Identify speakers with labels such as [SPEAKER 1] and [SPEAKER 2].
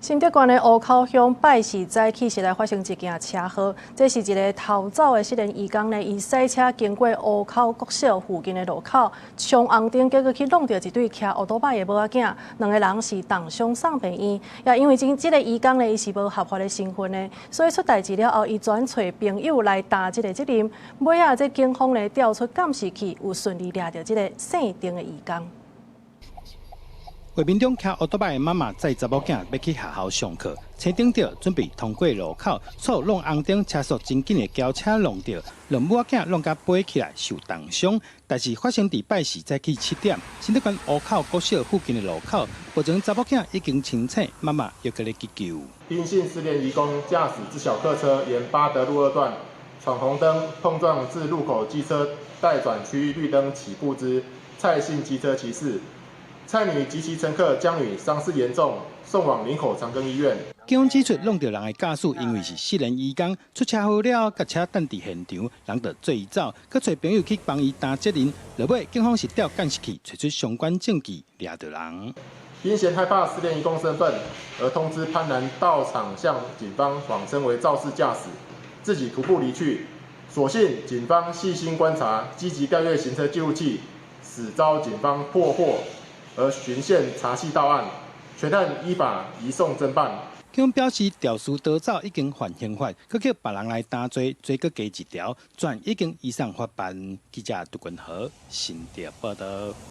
[SPEAKER 1] 新竹縣的湖口鄉拜四早起是來發生一件車禍，這是一个逃走的失聯移工呢，伊駛車經過湖口國小附近的路口，衝紅燈，結果去挵著一對騎歐多擺的某仔囝，兩个人是重傷送病院。也因為這个移工呢，伊是無合法的身份的，所以出代誌了後，伊轉揣朋友來擔這个責任。尾仔這警方呢調出監視器，有順利掠著這个姓丁的移工。
[SPEAKER 2] 畫面中騎歐多擺的媽媽載查某囝欲去學校上課，青燈著準備通過路口，錯挵紅燈，車速真緊的轎車挵著，兩母仔囝挵共飛起來受重傷。代誌發生佇拜四早起7點，新竹縣湖口國小附近的路口，目前查某囝已經清醒，媽媽猶閣咧急救。
[SPEAKER 3] 丁姓失聯移工駕駛之小客車沿八德路二段闖紅燈碰撞至路口機車待轉區綠燈起步之蔡姓機車騎士。蔡女及其乘客江女傷勢嚴重，送往林口長庚醫院。
[SPEAKER 2] 警方指出，挵著人的駕駛因為是失聯移工，出車禍了後，共車等佇現場，人就綴伊走，閣揣朋友去幫伊擔責任。落尾，警方是調監視器，揣出相關證據，掠著人。
[SPEAKER 3] 因嫌害怕失聯移工身份，而通知潘男到場向警方謊稱為肇事駕駛，自己徒步離去。所幸警方細心觀察，積極調閱行車記錄器，始遭警方破獲。而循線查緝到案，全案依法移送偵辦。
[SPEAKER 2] 警方表示，肇事逃走已經犯刑法，閣叫別人來擔罪，罪閣加一條，全案已經移送法辦。記者杜君豪新竹報導。